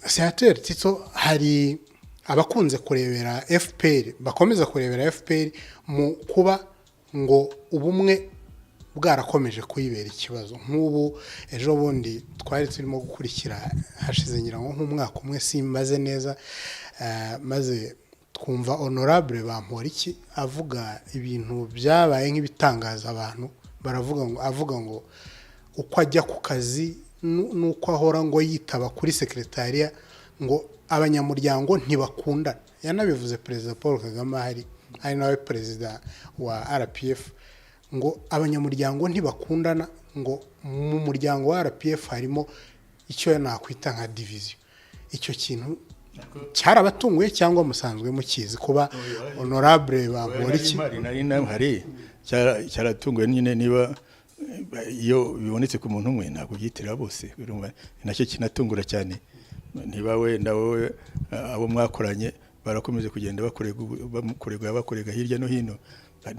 Senateri Tito, hari abakunze kurebera FPR, bakomeza kurebera FPR mu kuba ngo ubumwe bwarakomeje kuyibera ikibazo. Nk'ubu ejo bundi twari turimo gukurikira, hashize ngira ngo nk'umwaka umwe, simbaze neza, maze twumva Honorable Bamporiki avuga ibintu byabaye nk'ibitangaza abantu. Baravuga ngo, avuga ngo uko ajya ku kazi n'uko ahora ngo yitaba kuri secrétariat, ngo abanyamuryango ntibakundana. Yanabivuze Perezida Paul Kagame ahari, ari nawe perezida wa RPF, ngo abanyamuryango ntibakundana, ngo mu muryango wa RPF harimo icyo nakwita nka division. Icyo kintu cyarabatunguye cyangwa musanzwe mukizi, kuba Honorable Bamporiki? Nari nahari, cyaratunguye nyine. Niba iyo bibonetse ku muntu umwe, ntabwo byitirira bose. Urumva, ni nacyo kinatungura cyane. Niba wenda wowe abo mwakoranye barakomeza kugenda bakorega, bamukorega, bakorega hirya no hino,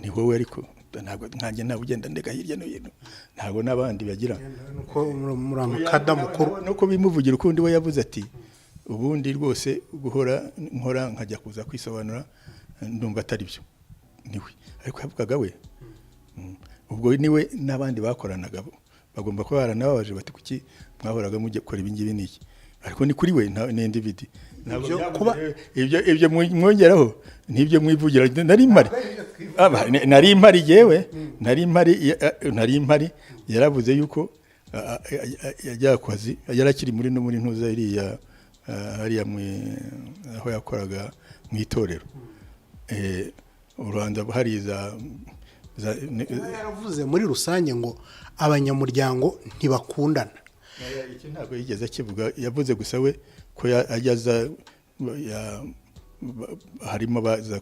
ni wowe, ariko ntabwo nkanjye ntabwo ugenda ndega hirya no hino, ntabwo n'abandi bagira. Nuko muri amukada mukuru. Nuko bimuvugira ukundi, we yavuze ati: "Ubundi rwose guhora nkora nkajya kuza kwisobanura, ndumva atari byo." Niwe ariko yavugaga we. Ubwo niwe n'abandi bakoranaga bo bagomba kuba baranababaje bati: "Kuki mwahoraga mujya gukora ibi ngibi n'iki?" Ariko ni kuri we, ni individu. Ntabwo Ibyo byavuze kuba ibyo mwongeraho n'ibyo mwivugira. Nari mpari. Nari mpari yewe, nari mpari, nari mpari. Yaravuze yuko yajyaga ku kazi, yari akiri muri no muri ntuza iriya, hariya aho yakoraga mu itorero. U Rwanda hari Kuba yaravuze muri rusange ngo abanyamuryango ntibakundana. Iki ntabwo yigeze akivuga. Yavuze gusa we ko ajya aza harimo baza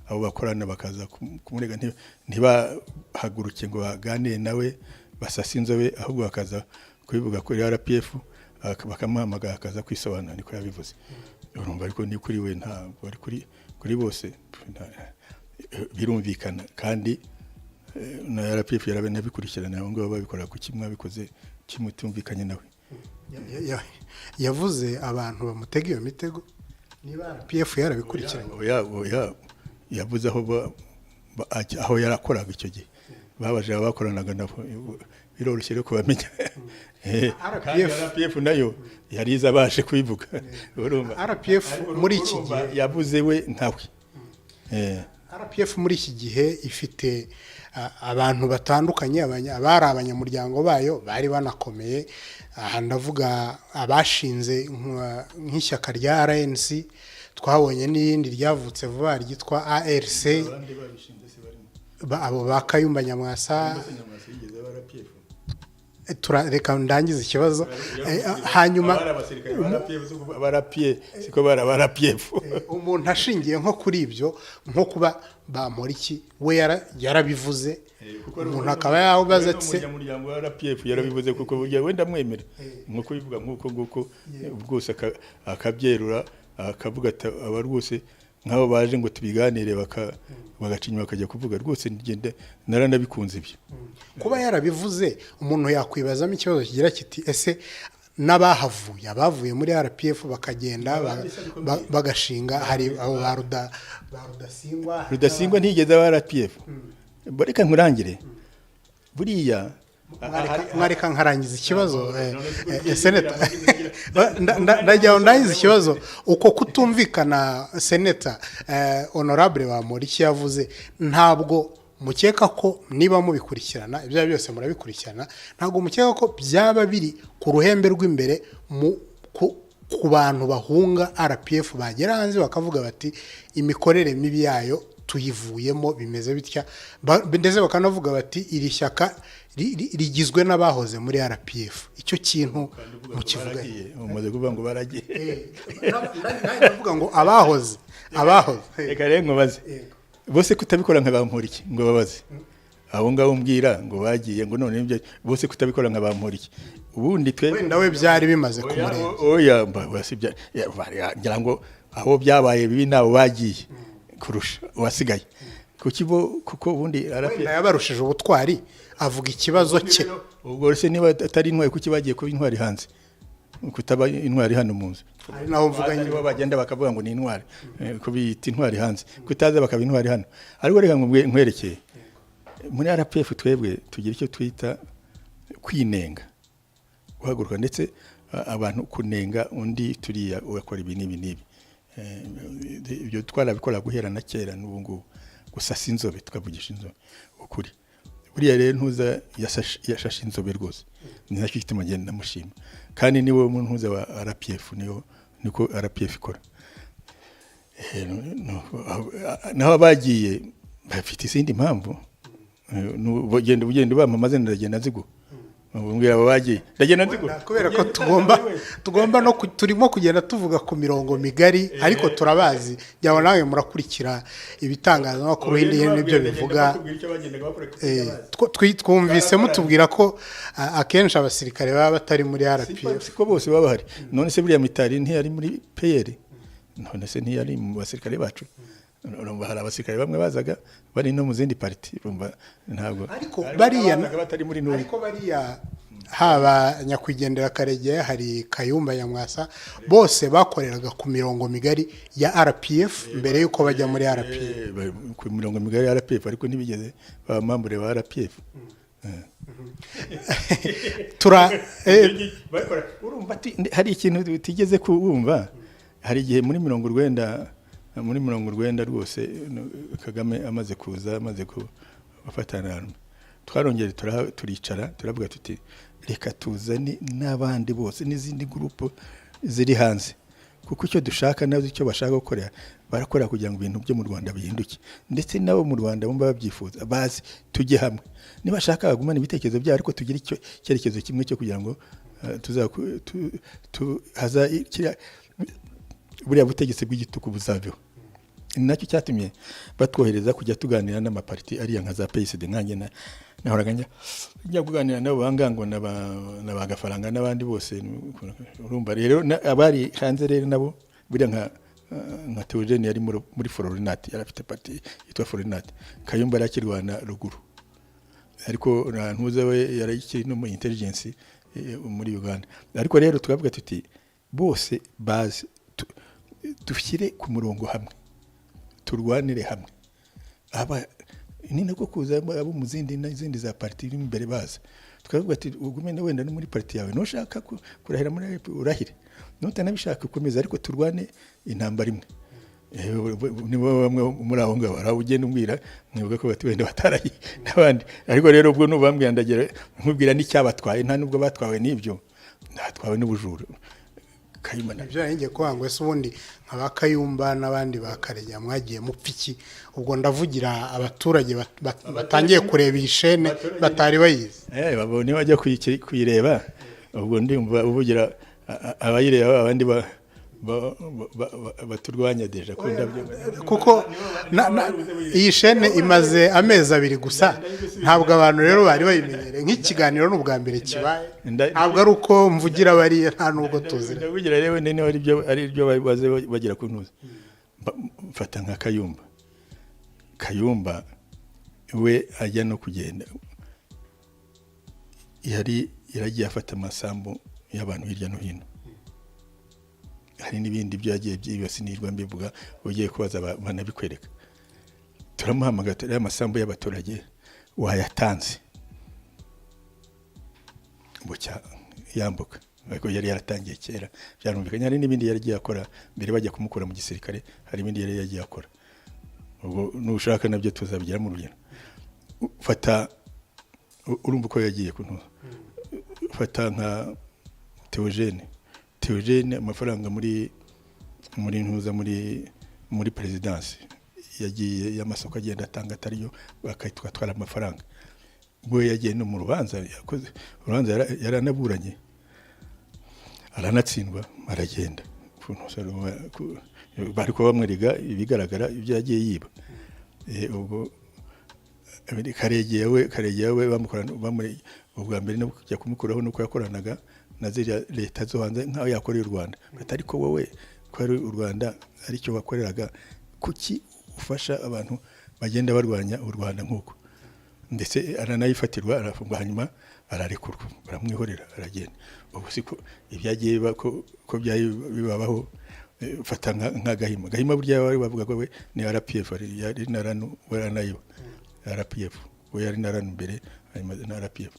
abo bakorana bakaza kumurega, ntibahaguruke ngo baganire nawe, basase inzobe, ahubwo bakaza kubivuga kuri RPF, bakamuhamagara akaza kwisobanura. Niko yabivuze, urumva. Ariko ni kuri we, ntabwo ari kuri bose. Birumvikana kandi na RPF yarabikurikirana. Abo ngabo babikora, kuki mwabikoze kimutumvikanye nawe? Yavuze abantu bamutega iyo mitego, niba RPF yarabikurikiranye. Oya, oya, yavuze aho aho yarakoraga icyo gihe, babaje abakoranaga nabo, biroroshye rero kubamenya. Kandi RPF RPF nayo yari iza abashe kubivuga, urumva. RPF muri iki Urumva, gihe yavuze we ntawe. RPF muri iki gihe ifite abantu batandukanye, abari abanyamuryango bayo bari banakomeye. Aha ndavuga abashinze nk'ishyaka rya RNC, twabonye n'irindi ryavutse vuba ryitwa ARC. Abandi babishinze se barimo? Abo ba Kayumba Nyamwasa. Mbese Nyamwasa yigeze aba RPF? Reka ndangize ikibazo. Hanyuma Abari abasirikare ba RPF, si uko ba RPF, siko bari aba RPF. Umuntu ashingiye nko kuri ibyo, nko kuba Bamporiki we yarabivuze, umuntu akaba yabaza ati se Umunyamuryango wa RPF yarabivuze, kuko burya wenda mwemera nkuko bivuga nk'uko nguko rwose, akabyerura, akavuga ati aba rwose nk'abo baje ngo tubiganire, bagaca inyuma bakajya kuvuga. Rwose ngenda naranabikunze ibyo. Kuba yarabivuze, umuntu yakwibazamo ikibazo kigira kiti: ese n'abahavuye, abavuye muri RPF bakagenda bagashinga, hari abo ba Rudasingwa? Rudasingwa ntiyigeze aba RPF. Reka nkurangire buriya. Mwareka nkarangiza ikibazo, seneta? Ndagira ngo ndangize ikibazo. Uko kutumvikana seneta Honorable Bamporiki yavuze, ntabwo mukeka ko, niba mubikurikirana, ibyo ari byo byose murabikurikirana, ntabwo mukeka ko byaba biri ku ruhembe rw'imbere mu ku bantu bahunga RPF, bagera hanze bakavuga bati: "Imikorere mibi yayo tuyivuyemo, bimeze bitya," ndetse bakanavuga bati: "Iri shyaka rigizwe n'abahoze muri RPF"? Icyo kintu mukivuga? Baragiye, umaze kuvuga ngo baragiye. Ndavuga ngo abahoze. Reka rero nkubaze, bose kutabikora nka Bamporiki ngo babaze abo ngabo mbwira ngo bagiye, ngo none ibyo bose kutabikora nka Bamporiki, ubundi twe Wenda we byari bimaze kumurenza. Oya, wasibya ngira ngo aho byabaye bibi nabo bagiye kurusha uwasigaye, kuki bo, kuko ubundi RPF Wenda yabarushije ubutwari, avuga ikibazo cye. Ubwo se niba atari intwari, kuki bagiye kuba intwari hanze? Kutaba intwari hano mu nzu. Ari naho mvuga nyine. Nibo bagenda bakavuga ngo ni intwari, kubiyita intwari hanze, kutaza bakaba intwari hano. Ariko reka nkwerekeye muri RPF, twebwe tugira icyo twita kwinenga, guhaguruka, ndetse abantu kunenga undi, turiya ugakora ibi n'ibi n'ibi. Ibyo twarabikora guhera na kera n'ubu ngubu. Gusasa inzobe, tukavugisha inzobe ukuri. Buriya rero ntuza yashashe inzobe rwose, ni nacyo gituma ngenda ndamushima, kandi niwe ntuza wa RPF, niyo niko RPF ikora. Naho abagiye bafite izindi mpamvu. Ugenda ubampa amazina, ndagenda nziguha. Umbwira abo bagiye, ndagenda nziguha. Kubera ko tugomba no turimo kugenda tuvuga ku mirongo migari, ariko turabazi jyawe nawe murakurikira ibitangazamakuru hirya no hino ibyo bivuga. Twumvise mutubwira ko akenshi abasirikare baba batari muri RPF. Siko bose baba bahari. None se buriya Mitari ntiyari muri PL? None se ntiyari mu basirikare bacu? Urumva hari abasirikare bamwe bazaga bari no mu zindi parti, urumva ntabwo Ariko harimo bariya n'abazaga batari muri n'umwe. Ariko bariya, haba nyakwigendera Karegeya, hari Kayumba Nyamwasa, bose bakoreraga ku mirongo migari ya RPF mbere y'uko bajya muri RPF. Ku mirongo migari ya RPF, ariko ntibigeze baba membre ba RPF. Tura Urumva hari ikintu tutigeze kubumva. Hari igihe muri 90 rwose, Kagame amaze kuza, amaze gufatana hamwe, twarongeye turicara, turavuga tuti: "Reka tuzane n'abandi bose n'izindi groupe ziri hanze, kuko icyo dushaka nazo, icyo bashaka gukorera, barakora kugira ngo ibintu byo mu Rwanda bihinduke, ndetse nabo mu Rwanda bumva babyifuza, bazi tujye hamwe. Nibashaka bagumane ibitekerezo byabo, ariko tugire icyo cyerekezo kimwe cyo kugira ngo tuza haza buriya butegetsi bw'igitugu buzaveho." Ni nacyo cyatumye batwohereza kujya tuganira n'amapariti ariya nka za PSD. Nkanjye nahoraga njya kuganira nabo bangango na ba Gafaranga n'abandi bose. Urumva rero abari hanze rero nabo, buriya nka Theogene yari muri Frolinat, yari afite parti yitwa Frolinat. Kayumba yari akirwana ruguru, ariko na ntuza we yari akiri no mu intelligence muri Uganda. Ariko rero tukavuga tuti: "Bose bazi dushyire ku murongo hamwe, turwanire hamwe." Aba ni nako kuza abo mu zindi n'izindi za parti iri imbere baza, tukavuga ati: "Ugume na wenda no muri parti yawe, nushaka kurahira muri RP urahire, nutanabishaka ukomeza, ariko turwane intambara imwe." Nibo bamwe muri abo ngabo hari abo ugenda umbwira mwibuka ko bati wenda batarahiye n'abandi. Ariko rero ubwo nubambwira, ndagera nkubwira n'icyabatwaye. Nta nubwo batwawe n'ibyo, batwawe n'ubujura. Kayumba Ibyo nari ngiye kuvuga ngo: ese ubundi nka ba Kayumba n'abandi ba Karegeya mwagiye mupfa iki? Ubwo ndavugira abaturage batangiye kureba iyi shene batari bayizi. Babonye bajya kuyireba, ubwo ndumva uvugira abayireba, abandi baturwanya déjà ko ndabyo. Kuko iyi shene imaze amezi 2 gusa, ntabwo abantu rero bari bayimenyereye. Nk'ikiganiro ni ubwa mbere kibaye. Ntabwo ari uko mvugira bariya, nta nubwo tuzira. Ndavugira rero niba ari byo baze bagera ku ntuza. Mfata nka Kayumba. Kayumba we ajya no kugenda yari yaragiye afata amasambu y'abantu hirya no hino. Hari n'ibindi byo yagiye byibasi, nirwa mbivuga, ugiye kubaza banabikwereka. Turamuhamagara turi: "Amasambu y'abaturage wayatanze?" Bucya yambuka, ariko yari yaratangiye kera, byarumvikanye. Hari n'ibindi yari agiye akora mbere bajya kumukura mu gisirikare, hari ibindi yari yagiye akora. Ubwo nushaka nabyo tuzabigira mu rugero. Fata urumva uko yagiye kuntuza. Fata nka Theogene. Theogene amafaranga muri ntuza, muri perezidansi yagiye y'amasoko agenda atanga atariyo, bakahita atwara amafaranga. Ubwo yagiye no mu rubanza, yakoze urubanza, yaranaburanye aranatsindwa, aragenda. Bari kuba bamwerega ibigaragara ibyo yagiye yiba. Ubwo Karegeya we ubwa mbere no kujya kumukuraho nuko yakoranaga na ziriya leta zo hanze nk'aho yakoreye u Rwanda. Bati: "Ariko wowe ko ari u Rwanda aricyo wakoreraga, kuki ufasha abantu bagenda barwanya u Rwanda?" Nk'uko Ndetse aranayifatirwa, arafungwa, hanyuma ararekurwa, baramwihorera aragenda. Ubu siko ibyagiye biba, ko byari bibabaho. Fata nka Gahima. Gahima burya bari bavuga ko we ni RPF, yari na RANU, we aranayiba RPF, we yari na RANU mbere, hanyuma na RPF.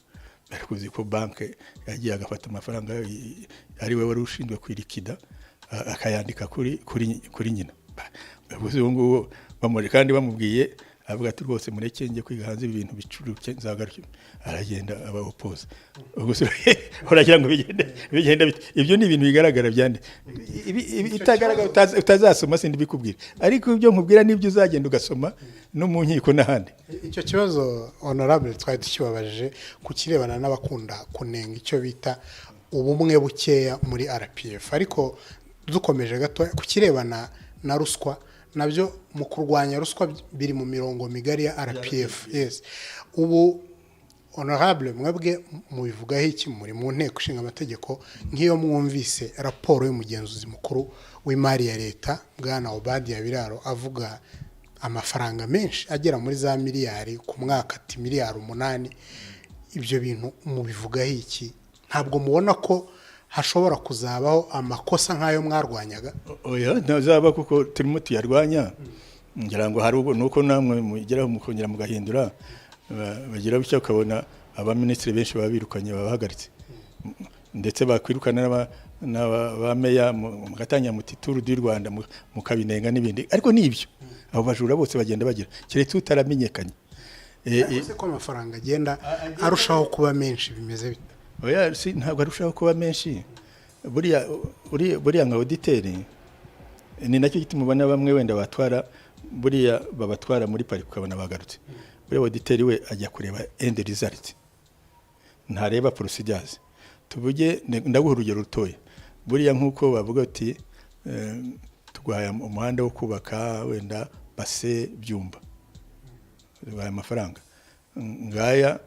Ariko uzi ko banke yagiye agafata amafaranga ari we wari ushinzwe kwirikida, akayandika kuri nyina. Ubu ubu ngubu bamuri kandi bamubwiye, avuga ati: "Rwose mureke njye kwiga hanze, ibintu bicuruke nzagaruke." Aragenda aba opoza. Ubwo se uragira ngo bigende bite? Ibyo ni ibintu bigaragara byande ibi itagaragara utazasoma, sindi bikubwira, ariko ibyo nkubwira nibyo uzagenda ugasoma no mu nkiko n'ahandi. Icyo kibazo, honorable, twari tukibabajije ku kirebana n'abakunda kunenga icyo bita ubumwe bukeya muri RPF. Ariko dukomeje gato ku kirebana na ruswa, nabyo mu kurwanya ruswa biri mu mirongo migari ya RPF, yes. Ubu honorable, mwebwe mubivugaho iki muri mu Nteko Ishinga Amategeko, nk'iyo mwumvise raporo y'umugenzuzi mukuru w'imari ya leta, bwana Obadiya Biraro, avuga amafaranga menshi agera muri za miliyari ku mwaka, ati miliyari 8? Ibyo bintu mubivugaho iki? Ntabwo mubona ko hashobora kuzabaho amakosa nk'ayo mwarwanyaga? Oya, ntazaba kuko turimo tuyarwanya. Ngira ngo hari ubwo nuko namwe mugeraho mukongera mugahindura, bagira bityo ukabona abaminisitiri benshi baba birukanye, babahagaritse, ndetse bakwirukana n'aba meya, mugatangira muti Tour du Rwanda, mukabinenga n'ibindi. Ariko nibyo abo bajura bose bagenda bagira, keretse utaramenyekanye. Ariko se ko amafaranga agenda arushaho kuba menshi, bimeze bite? Oya, si ntabwo arushaho kuba menshi. Buriya nka auditeur, ni nacyo gituma ubona bamwe wenda batwara, buriya babatwara muri parike ukabona bagarutse. Buriya auditeur we ajya kureba end result, ntareba procedures. Tuvuge, ndaguha urugero rutoya. Buriya nk'uko bavuga ati tuguhaye umuhanda wo kubaka wenda base Byumba, tuguhaye amafaranga ngaya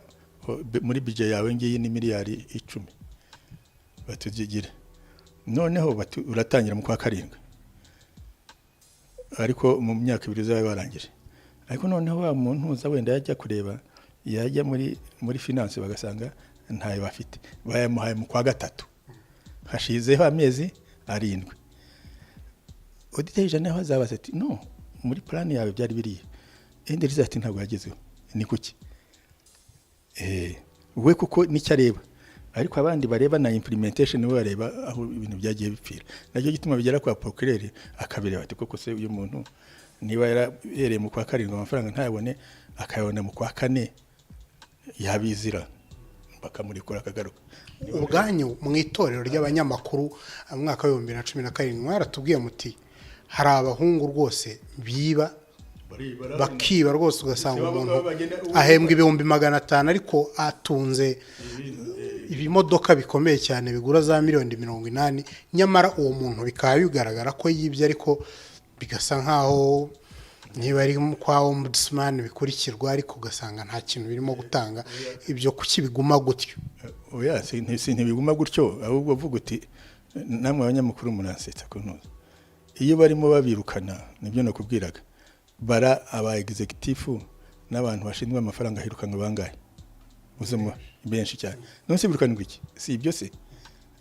muri budget yawe, ngiyi ni miliyari 10, batugigire noneho uratangira mu kwa karindwi, ariko mu myaka 2 uzaba warangije. Ariko noneho wa muntu uza wenda yajya kureba, yajya muri finance bagasanga ntayo bafite, bayamuhaye mu kwa gatatu, hashizeho amezi 7. Auditeur général azabaza ati: "No muri plan yawe byari biriya, end result ntabwo yagezeho, ni kuki?" We kuko nicyo areba, ariko abandi bareba na implementation, bo bareba aho ibintu byagiye bipfira. Nacyo gituma bigera kwa procureur akabireba ati: "Koko se uyu muntu niba yarahereye mu kwa karindwi amafaranga ntayabone, akayabona mu kwa kane, yabizira?" Bakamurekura akagaruka. Ubwanyu mu itorero ry'abanyamakuru mu mwaka wa 2017 mwaratubwiye muti hari abahungu rwose biba, bakiba rwose, ugasanga umuntu ahembwa 500,000 ariko atunze ibimodoka bikomeye cyane bigura za miliyoni 80, nyamara uwo muntu bikaba bigaragara ko yibye, ariko bigasa nkaho niba ari kwa ombudsman bikurikirwa, ariko ugasanga nta kintu birimo gutanga. Ibyo kuki biguma gutyo? Oya, si ntibiguma gutyo. Ahubwo vuga uti namwe abanyamakuru muransetsa kunoza iyo barimo babirukana. Nibyo nakubwiraga, bara aba executive n'abantu bashinzwe amafaranga hirukanwe bangahe? Uzemo benshi cyane. None se birukanirwa iki? Si ibyo se?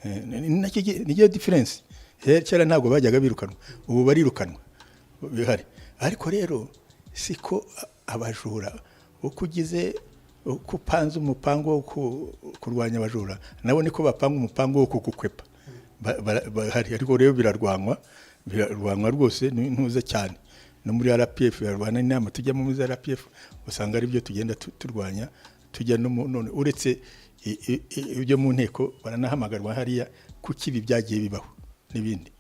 Nacyo niyo difference. Kera ntabwo bajyaga birukanwa, ubu barirukanwa bihari. Ariko rero siko abajura, uko ugize, uko upanze umupango wo kurwanya abajura, nabo niko bapanga umupango wo kugukwepa. Bahari. Ariko rero birarwanywa, birarwanywa rwose, ntuze cyane no muri RPF birarwana. Inama tujyamo muri RPF usanga ari byo tugenda turwanya, tujya no mu none uretse ibyo mu nteko, baranahamagarwa hariya kuki ibi byagiye bibaho n'ibindi,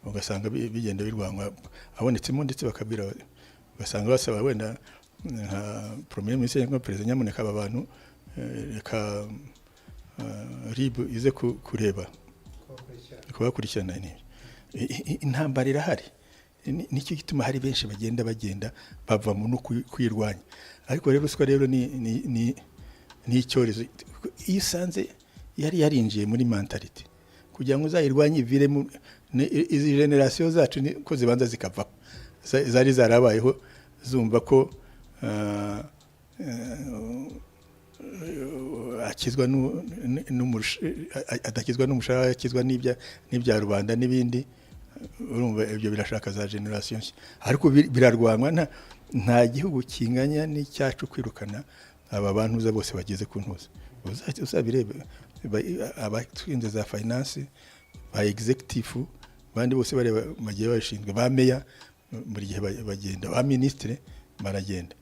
ugasanga bigenda birwanywa abonetsemo, ndetse bakabwira, ugasanga basaba wenda nka premier ministre cyangwa perezida: "Nyamuneka aba bantu, reka RIB ize kureba kubakurikirana." Ni intambara irahari. Nicyo gituma hari benshi bagenda bava mu no kwirwanya. Ariko rero ruswa rero ni icyorezo. Iyo usanze yari yarinjiye muri mentalité, kugira ngo uzayirwanye ivire mu izi génération zacu ko zibanza zikavaho, zari zarabayeho zumva ko akizwa adakizwa n'umushahara, akizwa n'ibya rubanda n'ibindi. Urumva ibyo birashaka za génération nshya, ariko birarwanwa. Nta gihugu kinganya n'icyacu kwirukana aba bantuza bose bageze ku ntuza. Uzabirebe, abatwinze za finance, ba executive, abandi bose bareba bagiye babishinzwe, ba meya buri gihe bagenda, ba ministre baragenda.